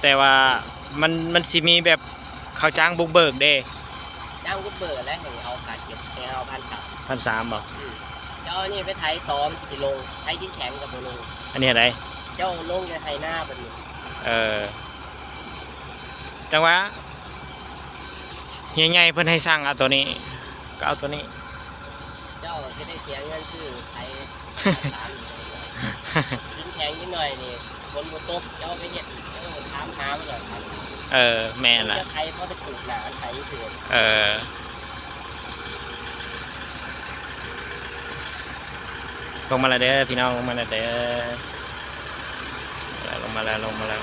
ແຕ່ວ່າມັນ ມັນຊິມີແບບເຂົາຈ້າງບຸກເບີກເດ້. ຈ້າງບຸກເບີກແລ້ວ ແຮ່ງເອົາຄ່າເກັບ ແຮ່ງເອົາພັນສາມ ພັນສາມບໍ່? ອືມ ເຈົ້າເອົານີ້ໄປໄຖຕໍ່ ມັນຊິໄປລົງ ໄຖດິນແຂງກໍບໍ່ລົງ. ອັນນີ້ເຮັດໃດ? ເຈົ້າລົງແຕ່ໄຖນາບັດນີ້. ເອີ ຈັ່ງວ່າເຮຍໃຫຍ່ເພິ່ນໃຫ້ສັ່ງເອົາໂຕນີ້ ກໍເອົາໂຕນີ້. ເຈົ້າຊິໄດ້ເສຍເງິນຊື້ໄຖ ສາມ ດິນແຂງນິດໜ້ອຍນີ້ ຝົນບໍ່ຕົກ ເຈົ້າໄປເຮັດ ເຈົ້າຖາມຫາມັນໂລດ. ເອີ ແມ່ນລະ ໄຖພໍແຕ່ປູກໜ້າໄຖຊື່. ເອີ ລົງມາແລ້ວເດີພີ່ນ້ອງ ລົງມາແລ້ວເດີ ລົງມາແລ້ວ ລົງມາແລ້ວ.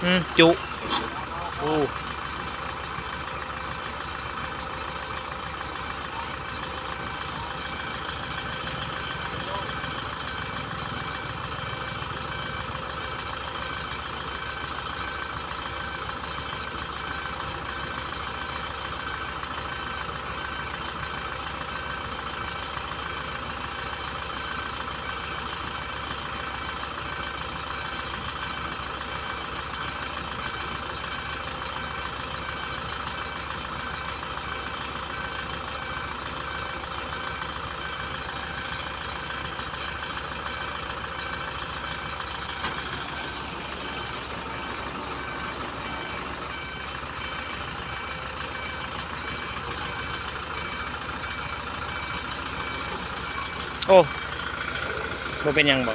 ອືມ ຈຸ ໂອ້.ໂອ້ ບໍ່ເປັນຫຍັງບໍ?